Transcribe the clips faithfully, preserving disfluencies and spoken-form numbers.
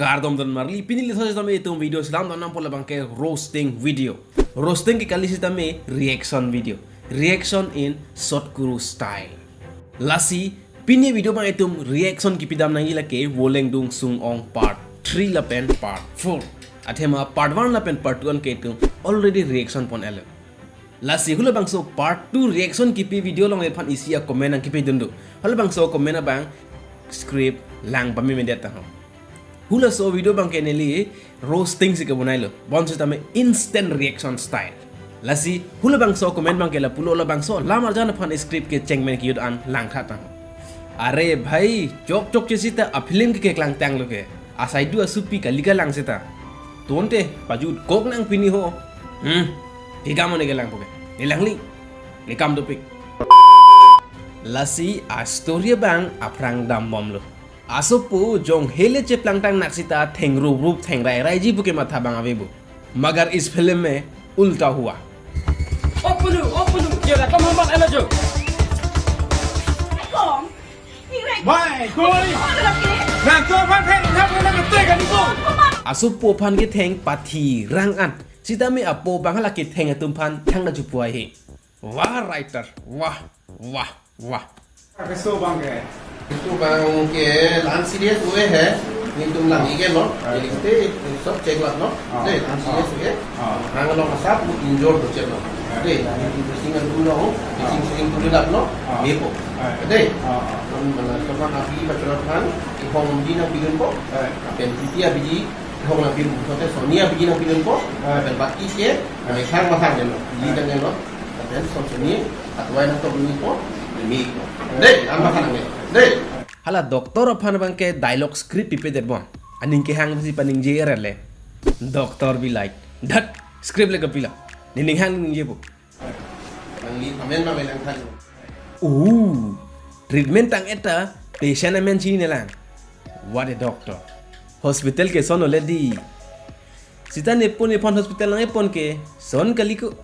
Kardom don marli, pini lithos tame itum video selam don nampo labang ke roasting video. Roasting ke kali sitame reaction video. Reaction in Sadhguru style. Lasi, pini video bang itum reaction kipidam nangji lake Voleng Dung Sung Ong part three lapen part four. Athema part one lapen part two an ke itum already reaction pon elo. Lasi hula bangso part two reaction kipi video along lephan isi a comment nangkipi dundu. Hula bangso comment abang script lang pame mendet taho. Hula so video bang ke neli roasting si kebonai lo. Bonsitame instant reaction style. Lasi hula bangso comment bang ke lapulo, la bangso lam arjan aphan script kecheng men kiyut an langtha taho. Are bhai, chok chok che sita a film ke keklang tanglo ke. Asai du asupi kalika lang sita. Tonte pajut kok nang pini ho. Hmm. Kekam ne kelang po ke. Nelangli. Nekam dopik. Lasi a story bang aphrang dambomlo. Asopo jong hele cheplang tang nak sita thengrup rup thengrairaiji pu ke matha bang avebu. Magar is film mein ulta hua. Opunu, opunu, kira kamu man ala jo. Kong, ni rek. Wai, koi. Mana lagi? Nang to man theng, nang to man theng kan itu. Asopo aphan ketheng pathi rang an. Sitame apo bang hala ketheng atum aphan thangta chupu ai he. Wah writer, wah, wah, wah. Kaso bang ke? Itu bang ke lan serious hue hai. Ni tum lang ike lo. Ah. Jadi kita sob check lap lo. Ah. Dei, lan serious hue. Ah. Nang lo kasap bu injure do check lo. Ah. Dei, ni tum dressing an tum lo. Dressing sing tum lap lo. Ah. Mepo. Ah. Dei. Ah, ah. Tum mana sob na api patrol kan. Ihong di na bilun ko. Ah. Pen titi abiji. Ihong na bilun ko. Te Sonia abiji na bilun ko. Ah. Pen baki ke. Ah. Methang methang lo. Li Ah. tang lo. Lapen Sonsoni, atuai nang tobini po, demi po. Dei, an bang nang dei. Hala doctor aphan bang ke dialogue script pipedet bon. Aning kehang si paningje erle. Doctor bilai. Dhat, script le kapila. Nening hang ningje po. Nangli amen ba melang than. Uh, treatment tang eta, patient amen chininelang. What a doctor. Hospital ke son ole dei. Sita nepon nephan hospital nang epon ke son kaliko.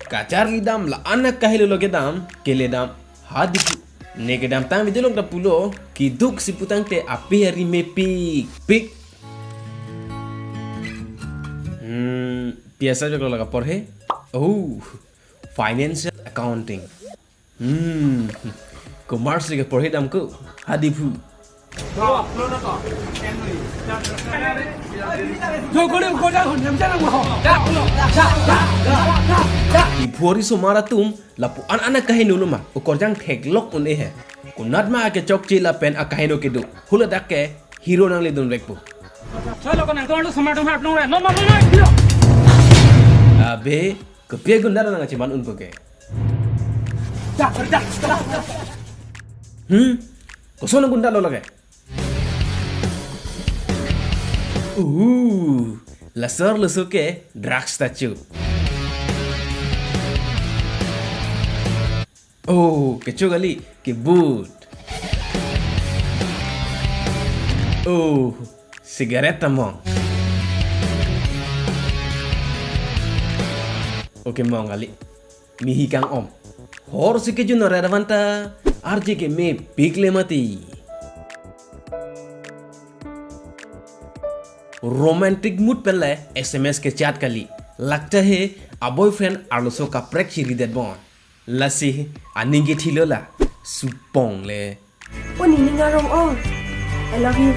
Kacharli dam la-an akahelo kedam, keledam. Hadi pu. Ne kedam tang video lok ta pulo, kiduk si pu tangte ape hari mepik pik. Hmm, pi a subject lo la kaporhe? Oh, financial accounting. Hmm. Commerce ke porhi dam ko. Hadi pu. Iphu ari osomar atum lapu-an an akaheno lo ma. Okorjang theklok un-e he. Konat ma akechokche lapen akaheno kedo. Huladak ke hero nangledun vekpo. Chalo ko nang to osomar atum hap nong re. No, no, no, no. Abe, kopi agunda nang achiman unpo ke. Hmm? Koson gunda lo lake? Uh, lasor lusu ke drugs ta chu. Oh, kecho kali, kebut. Oh, cigarette ta mong. Okay, mong kali. Mihi kang-om. Hor si kejun ore davanta, arje ke mepik le mati. Romantic mood pen le S M S kechat kali. Lagta hai a boyfriend arloso kaprek chiridet bon. Lasi aning kethilo la. Supong le. O nening arong o. I love you.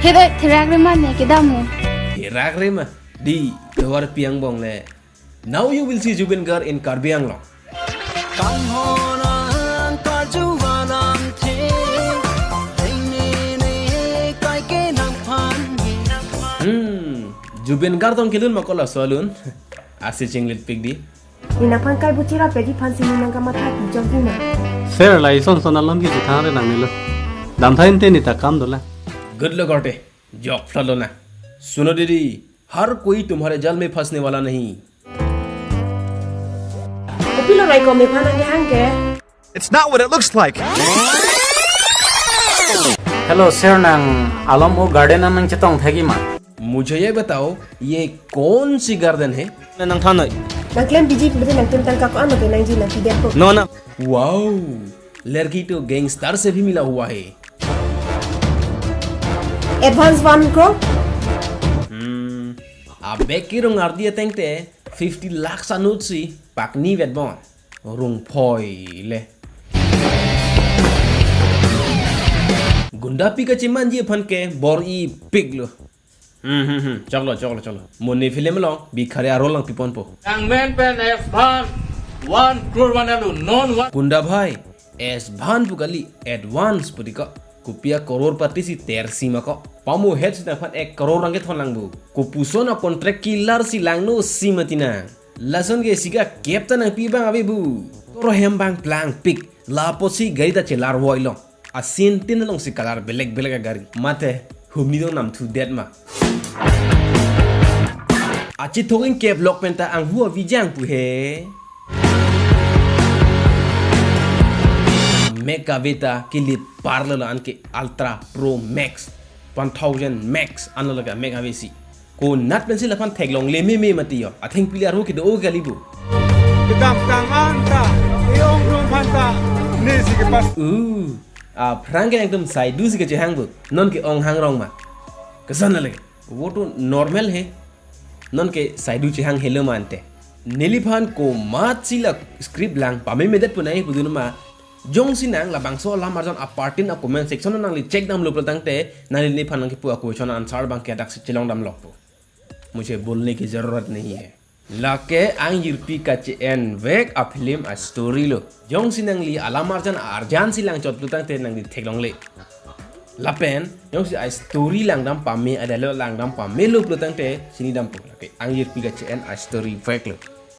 He dei, therak rema ne kedam o. Therak rema. Dei, tovar pi angbong le. Now you will see Zubeen Garg in Karbi Anglong. Kanghon ang karju alam the. Theng ne ne kai ke nangphan. Hmm, Zubeen Garg tong kelun ma ko laso alun. Asi chinglit pik dei. Ne nangphan kai buchira pedi phan si ne nangkamatha pi jok dei ma. Sir, la ison son alon ki chithang re nangnelo. Damtha inte ne ta kam dolang. Good lo korte. Jok flalo na. Suno didi, har koi tumhare jal mein phasne wala nahi. Kopilo rai ko mephan nangkehang ke? It's not what it looks like. Hello sir, nang alom o garden an nangchetong thekji ma? मुझे ये बताओ, ये कौन सी गार्डन है? Nangthan noi. Nangklem biji pibidi nangklem tangka ko-an lo ke nangji nangpidet ko. No, no. Wow, लड़की तो गैंगस्टर से भी मिला हुआ है. Advance one crore. Abag kerung ardi ateng te fifty lakhs anut si pakni vetbon. Rungphoi le. Gundapik kachemanji aphan ke bor-ipik lo. Hmm, hmm, hmm. Choklo, choklo, choklo. Mo ne film along Bhikhari arole nangpiponpo. Tangmen pen S bhan one crore vanlo, non one. Gunda bhai, S bhan pu kali, advance pu dei ko. Kopi a-crorepati si tersi ma ko. Pamuhet si nangphan ek crore nangkethon lang bu. Kopuson a-contract killer si langno si mati nang. Lason ke isi kep ta nangpi abang ave bu. Toro hem abang plangpik. Lapusi gari ta chelarvoilo. Asin tin alongsi color belek belek agari. Mate, humni dong namthudet ma. Achethok ingkep lok pen ta anghu avijang pu he. Mek ave ta kilit parlo la anke Ultra Pro Max. One thousand Max anlo lake mek avesi. Konat pensi laphan theklongle meme mati yo. Athengpi le arhu kedo kali bu. Kedamtang anta, e-ong dum phanta, ne si kepas. Uh, aphrang ke nangtum saidu si kachehang bu. Non ke ong hang rong ma. Koson lake. Wo to normal he. Non ke saidu chehang helo ma ante. Neliphan komatsi la script lang pamemedet pu nai pudun ma. Jongsi nang labangso alam arjan apartin a-comment section nangli check damlo pulotangte, nangli nephan nangkipu a-question answer abang ke adaksi chelong damlok pu. Mujhe bolne ki zarurat nahi hai. Lake angjirpi kache-envek a-film a-story lo. Jongsi nangli alam arjan arjan si langchot pulotangte nangli theklongle. Lapen, jongsi a-story langdam pame, a-dialogue langdam pamelo pulotangte chinidampo. Lake angjirpi kache-en a-story vek lo.